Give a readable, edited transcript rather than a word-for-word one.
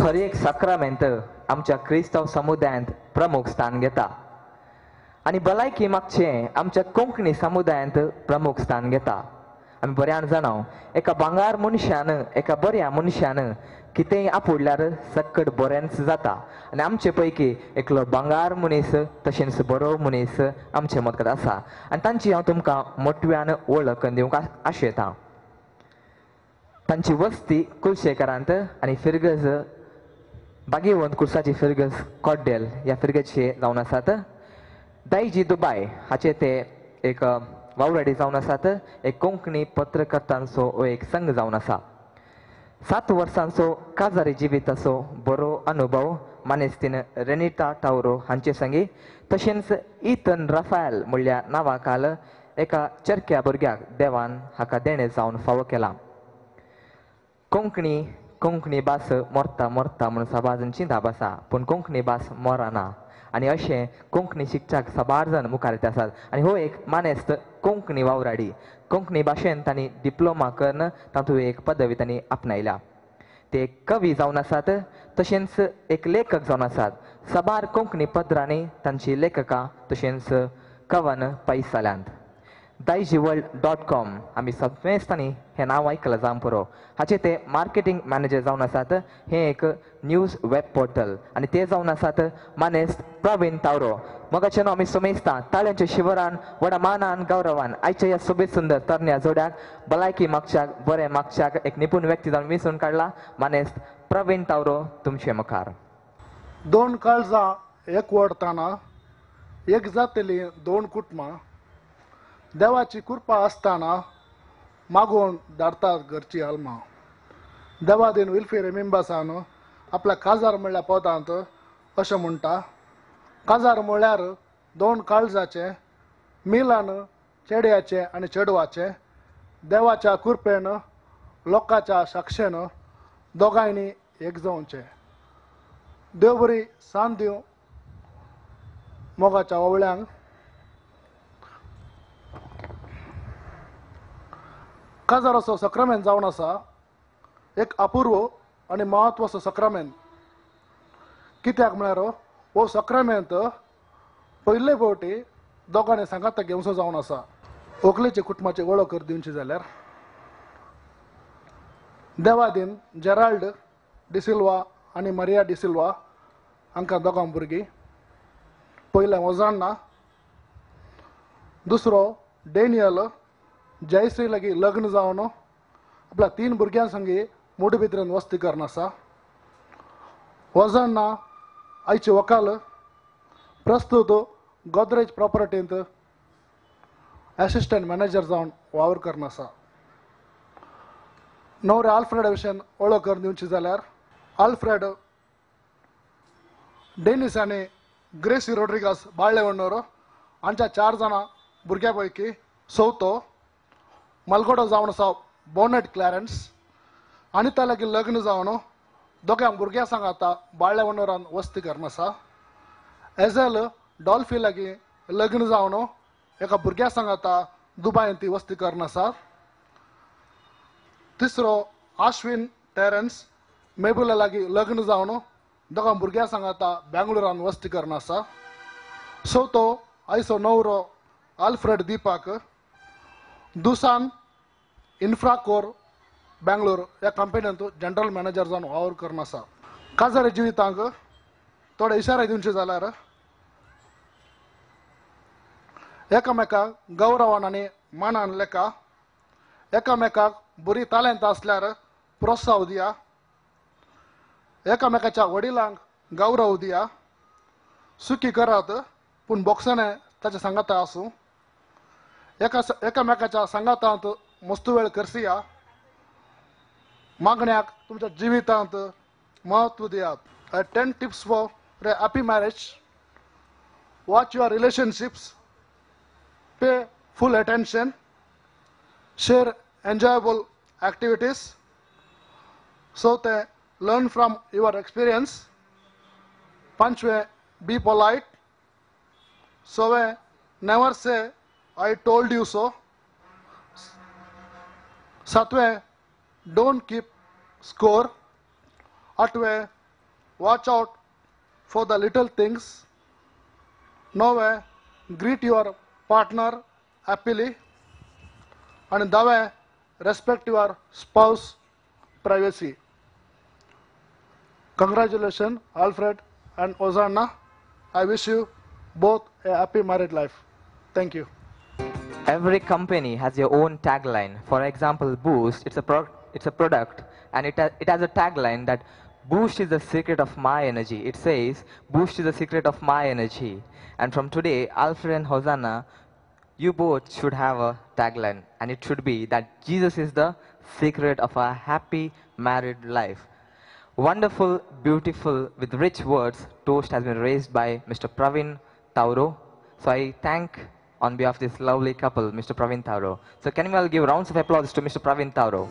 हर एक साक्रामेंत आमच्या क्रिस्तांव समुदायांत प्रमुख स्थान घेता आनी भलायकी मागचें आमच्या कोंकणी समुदायांत प्रमुख स्थान घेता. आमी बऱ्यान जाणाव एका भांगार मनशान एका बऱ्या मनशान कितेंय आपुडल्यार सक्कट बरेंच जाता आनी आमचे पैकी एकलो भांगार मनीस तशेंच बरो मनीस आमचे मदगत आसा आनी तांची हांव तुमकां मोटव्यान वळख दिवंक आशेतां. तांची वस्ती कुलशेखरांत आनी फिरगज बागेवंत कुर्साची फिरगज कॉड्डेल ह्या फिरगजचे जावन आसात. दायजी दुबाय हाचे ते एक वावराडी जावन आसात. एक कोंकणी पत्रकर्तांचो हो एक संघ जावन आसा. 7 वर्सांचो काजारी जिविताचो बरो अनुभव मानेस्तीन रेनिटा टावरो हांचे संगी तशेंच इथन राफायल म्हणल्या नांवा खाल एका चरक्या भुरग्याक देवान हाका देणें जावन फावो केलां. कोंकणी कोंकणी भास मरता मरता म्हणून साबार जाण चिंताप आसा पूण कोंकणी भास मरना आनी अशें कोंकणी शिकच्याक साबार जाण मुखार येत आसात आनी हो एक मानेस्त कोंकणी वावराडी कोंकणी भाशेन तांणी डिप्लोमा करून तातूंत एक पदवी तांणी आपणायल्या. ते कवी जावन आसात तशेंच एक लेखक जावन आसात. साबार कोंकणी पत्रांनी तांची लेखकां तशेंच कवन पयस जाल्यांत. daijiworld.com आमी सगळेस्तांनी हें नांव आयकलां जावं पुरो. हाचे ते मार्केटींग मॅनेजर जावन आसात. हें एक न्यूज वेब पोर्टल आनी ते जावन आसात मानेस्त प्रवीण तावरो. मगाचे न्हू आमी सोमेस्तां ताळ्यांच्या शिवरान व्हडा मानान गौरवान आयच्या ह्या सोबीत सुंदर तरण्या जोड्याक भलायकी मागच्याक बरें मागच्याक एक निपूण व्यक्ती जावन वेंचून काडला मानेस्त प्रवीण तावरो तुमचे मुखार. दोन काळजां एकवटताना एक जातली दोन कुटुंबां देवाची कृपा आसतना मागून धाडतात घरची आल्मां. देवादीन विल्फी रेमिंबासान आपल्या काजार म्हणल्या पदांत अशें म्हणटा, काजार म्हळ्यार दोन काळजाचें मिलन चेड्याचें आनी चेडवाचें देवाच्या कृपेन लोकांच्या साक्षेन दोगांयनी एक जावचें. देव बरी सांत दिवं मोगाच्या ओवळ्यांक. काजार असो सक्रामेंत जावन आसा एक अपूर्व आनी म्हत्वाचो सक्रामेंत. कित्याक म्हळ्यार हो सक्रामेंत पयले फावटी दोगांनी सांगाता घेवचो जावन आसा. व्हंकलेच्या कुटुंबाची वळख कर दिवची जाल्यार देवादीन जेराल्ड डिसिल्वा आनी मरिया डिसिल्वा हांकां दोगां भुरगीं. पयलें वजाण्णा, दुसरो डेनियल जयश्री लागीं लग्न जावन आपल्या 3 भुरग्यां संगी मोडबित्रेन वस्ती करून आसा. वजाण्णा आयची वकाल प्रस्तूत गोदरेज प्रॉपर्टींत एसिस्टंट मॅनेजर जावन वावर करून आसा. न्हवरे आल्फ्रेड विशयन वळख करून दिवची जाल्यार आल्फ्रेड डेनिस आनी ग्रेसी रोड्रिगास बाळ्ळेवण्णूर हांच्या 4 जाणां भुरग्यां पैकी चवथो मलगोडो जावन आसा बोनेट क्लॅरन्स आनी त्या लागीं लग्न जावन दोगां भुरग्यां सांगाता बाळ्ळेवण्णूरान वस्ती करून आसा. एझेल डॉल्फी लागीं लग्न जावन एका भुरग्या सांगाता दुबायन ती वस्ती करून आसा. तिसरो आश्विन टेरन्स मेबुला लागीं लग्न जावन दोगां भुरग्यां सांगाता बेंगळुरान वस्ती करून आसा. चवथो आयचो न्हवरो आल्फ्रेड दीपाक दुसान इन्फ्राकोर बेंगलोर ह्या कंपनींत जनरल मॅनेजर जावन वावर करून आसा. काजारी जिवितांक थोडे इशारे दिवचे जाल्यार एकामेकाक गौरवान आनी मानान लेखा, एकामेकाक बरी तालेंत आसल्यार प्रोत्साव दिया, एकामेकाच्या वडिलांक गौरव दिया, सुखी करात पूण बोक्साने ताच्या सांगाता आसूं, एकामेकाच्या सांगातांत मस्त वेळ करसिया, मागण्याक तुमच्या जिवितांत म्हत्व दियात. 10 tips for a happy marriage. Watch your relationships, pay full attention, share enjoyable activities. चवथें, learn from your experience. पांचवें, बी पोलायट. सवें, never say I told you so. सातवें, don't keep score. आठवें, Watch out for the little things. णवें, greet your partner happily. आनी धावें, respect your spouse privacy. Congratulation Alfred and Hosanna. I wish you both a happy married life. Thank you. Every company has your own tagline. For example, Boost, it's a product, and it has a tagline that Boost is the secret of my energy. It says, Boost is the secret of my energy. And from today, Alfred and Hosanna, you both should have a tagline, and it should be that Jesus is the secret of a happy married life. Wonderful, beautiful, with rich words, toast has been raised by Mr. Praveen Tauro. So I thank on behalf of this lovely couple, Mr. Praveen Tauro. So can we all give rounds of applause to Mr. Praveen Tauro?